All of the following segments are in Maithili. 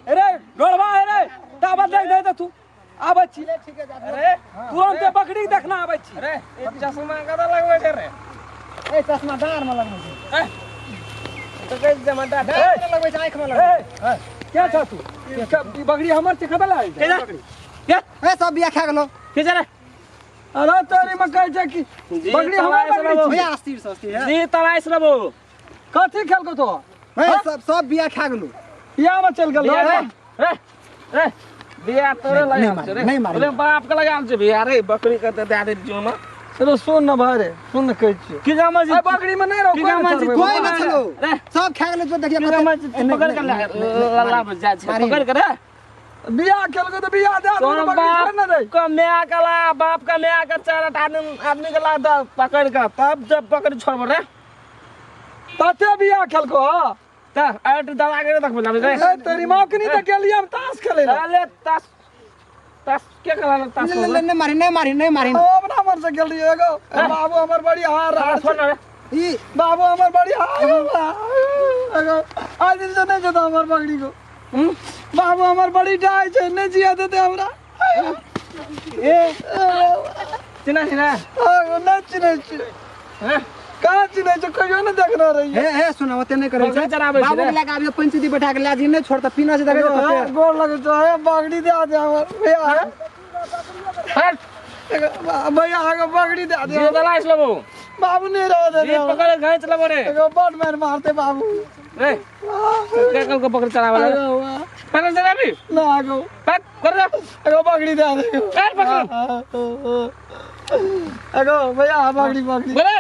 रे गोड़वा रे ताबत देख दे त तू आबै छी। अरे तुरंते बकरी देखना आबै छी। अरे ई चश्मा कतऽ लगबै छै रे? ए चश्मा डाँर में लगबै छै। ए, तो कहै छै चश्मा डाँर डाँर में लगबै छै, आँखि में लगबै ए, के छ तू? ई बकरी हमर छै, कतऽ लायल के जा? के ए सब बिया खा गेलो। के जा रे? अरे तोरी में कहै छै कि जी, बकरी हमर तलाश बकरी रहबो। छी। भैया अस्थिर से अस्थिर है। जी तलाश रहबो। कथी खेलको तो? ए सब सब बिया खा गेलो। बिया में चल गेल। बिया रे रे रे बिया तोरे नहीं लगाल मारी, छै रे। नहीं मारी। अरे बाप के लगाल छै बिया रे, बकरी के तऽ दए दे दियौ ना। चलो सुन न भाई रे, सुन न कहै छियौ। की गाम छी? ए बकरी में नहीं रहो, की कोई गाम नहीं छी? चरबै। कोई न छलो। रे सब खा गेलो, जो देखिए की गाम छी? ए, नहीं, पकड़ के नहीं, ला नहीं, नहीं, ला मारी। जा छै, मारी। पकड़ के रे। बिया खेलको तो बिया दे, तोर बकरी बाप छोड़ न दे। का माय के ला, बाप का माय के चार आठ आदमी आदमी के ला द पकड़ के, तब जब बकरी छोड़बो रे। तते बिया खेलको ह। त आठ दवा के देखबो लाबे रे। ए तेरी माँ के नहीं त गेली हम ताश खेले ला। अरे ताश ताश के खेला ताश? ले, ले, ले, नहीं मारी, नहीं मारी, नहीं मारी। ओ अपना मर से गेली एगो। ए बाबू हमर बड़ी हार हार छोड़ ना रे। ई बाबू हमर बड़ी हार एगो। आज दिन से नहीं जता हमर बकरी को। बाबू हमर बड़ी डाय छै, नहीं जिया देते हमरा। ए चिन्ह चिन्ह। ओ नहीं चिन्है छी। हैं? कहाँ चिन्है छै? कहियो नहीं देखने रहियै। हे हे सुन ओते नहीं करै छै। बकरी चराबै छै बाबू रे। के लए के आबियो, पंचुदी बैठा के लए जी, नहीं छोड़ता पीना छै देखै छै कते। गोर लगै छौ, हे बकरी दे दे हमर भैया। हट। भैया आगे बकरी दे दे। जी दलाइस लेबो। बाबू नहीं रह दे। जी पकड़ घांच लेबो रे। एगो बड़ मार मारते बाबू। रे के कल को बकरी चरावे रे? पकड़ चराबी ना आगो। पक कर दे। एगो बकरी दे दे। कर पकड़। एगो भैया बकरी बकरी। बोले।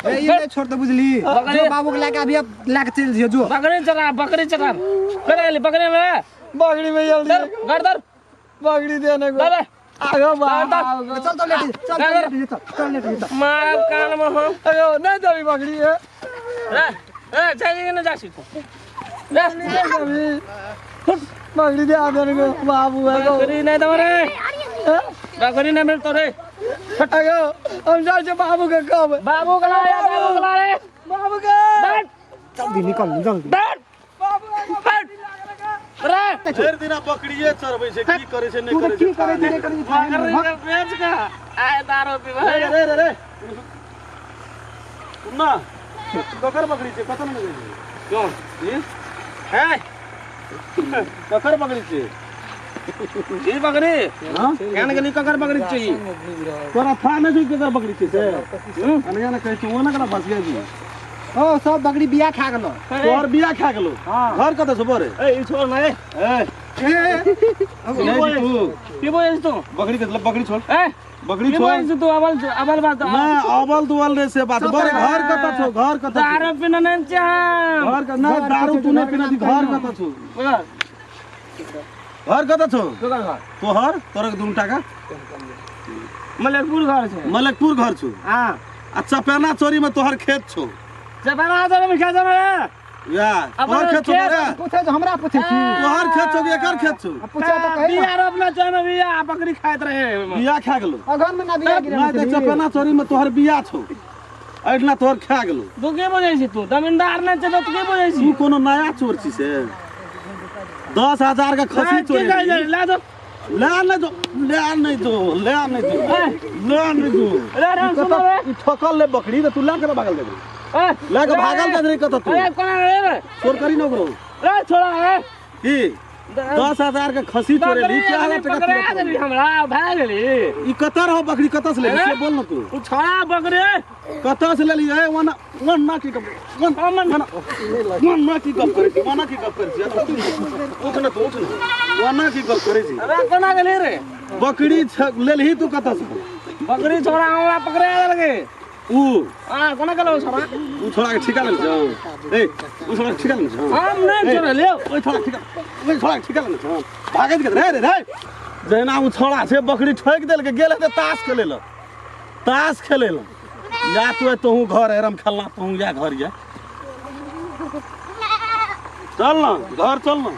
ए, ई नहीं छोड़ता बुझली। बकरी। जो बाबू के लए के आबियो, लए के चलि जियो जो। बकरी चरा, बकरी चरा। कर गेली बकरी में। बकरी में जल्दी दर घर दर। बकरी देने को। दर आगो बाबू। चल चल लेट चल, चल लेट चल, चल लेट चल। मार कान में हम। एगो नहीं देबी बकरी है। रे ए जाई न जासी तू। रे नहीं देबी बकरी दे देने को बाबू एगो। बकरी नहीं दो रे, बकरी नहीं मिलतो रे। एगो हम जाइ छै बाबू के कहबै। बाबू के ला, बाबू के ला रे। बाबू के बैठ जल्दी निकल जल्दी। बैठ बाबू एगो बैठ रे। भरि दिना बकरिए चरबै छै, की करै छै नहि तू करै की छै। करै छै नहि करै छै। बकरी के बेच के आए दारू पीबै। रे रे रे रे सुन ना, ककर बकरी छै? कतऽ ने गेलै? क्यों ई है ककर बकरी छै? ई बकरी हाँ? केन गेली? ककर बकरी छै? तोरा था नहि छै ककर बकरी छै से? अनगा ने कहै छै ओना कना फंस गेल छी। ओ सब बकरी बिया खा गेलो। तोहर बिया खा गेलो? हाँ। घर कतऽ छौ बरे? ए ई छोड़ ना ए। ए ए, चिन्है छी तू? की बोलै छी तू? बकरी के बकरी छोड़। ए बकरी की छोड़। बोलै छी तू? अबल अबल बात ना अबल दुअल रे से बात बरे। घर कतऽ छौ? घर कतऽ छौ? दारू पीना नहीं छै हम। घर क ना दारू तू नहि पीना छी। घर कतऽ छौ? घर कतऽ छौ ककर घर? तोहर, तोरा के दुनू टाका। मलकपुर घर छै। मलकपुर घर छौ? हाँ। आ चपेना चोरी में तोहर खेत छौ? चपेना चोरी में खेत छै रे। या अपन तोहर खेत छौ खेत रे? पूछे जो हमरा पूछे छी। तोहर खेत छौ कि एकर खेत छौ? आ पूछे तऽ कही बिया रोपना छै ओहिमे, बिया बकरी खाइत रहे ओहिमे। बिया खा गेलो? अगहन में ना बिया गिरे। नहि तऽ चपेना चोरी में तोहर बिया छौ, एहिठिना तोहर खा गेलो। तू की बुझै छी? तू जमींदार नहि छै तऽ तू की बुझै छी? तू कोनो नया चोर छी से? 10,000 के खसी की चोरी कहै छै? ला दो। ले नहीं दो, ले नहीं दो, ले नहीं दो, ले नहीं दो। रे रे सुन रे। ई ठकल ले बकरी तऽ तू ला के भागल देबी? ए ला के भागल दे रे कतऽ तू? अरे कोना रे रे? चोर करी न ओकरो। रे छोड़ा रे। की 10,000 के खसी चोरेली? बकरी क्या हजार टका पकड़ा तू देली हमरा भए गेली। ई कतऽ रहो बकरी कतऽ से लेली से बोल न तू। तू छोड़ा बकरी। कतऽ से लेली? ए ओना ओना की गप ओना ओना की गप करै छी? ओना की गप करै छी? उठ न तू, उठ न। ओना की गप करै छी? अरे कोना गेली रे? बकरी लेलही तू कतऽ से? बकरी छोड़ा हमरा पकड़ा देलकै। ऊ आ कोना गेलौ छोड़ा? ऊ छोड़ा के ठिका लेने छौ? ए ऊ छोड़ा के ठिका लेने छौ? हम नहि छोड़लियौ। ओइ छोड़ा के ठिका, ओइ छोड़ा के ठिका लेने छौ? भागैत गेल रे रे रे। जहिना ऊ छोड़ा छै बकरी ठोकि देलकै, गेल हेतै ताश खेलै लए, ताश खेलै लए। या तू तोहूँ घर एरम खेलना, तोहूँ या घर या। चल न घर, चल न।